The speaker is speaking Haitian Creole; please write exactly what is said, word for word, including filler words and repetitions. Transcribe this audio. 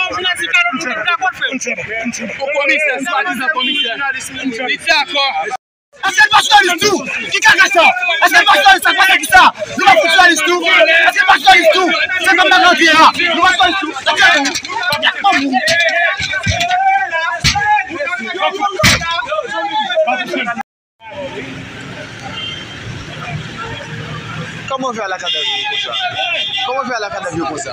pa yon jounalis, li pa yon jounalis, li pa dakò l fè. Yon komisè, swadizan komisè. Li dakò. Èske l pa jounalis tou? Ki kaka sa? Èske l pa jounalis sa? Pase ki sa? Nou pa fout jounalis tou? Èske l pa jounalis tou? Se kòm nan rantre a. Nou pa jounalis tou? Èske nou? Yak manm ou. Kòman w fè al ak kadav yo konsa? Kòman w fè al ak kadav yo konsa?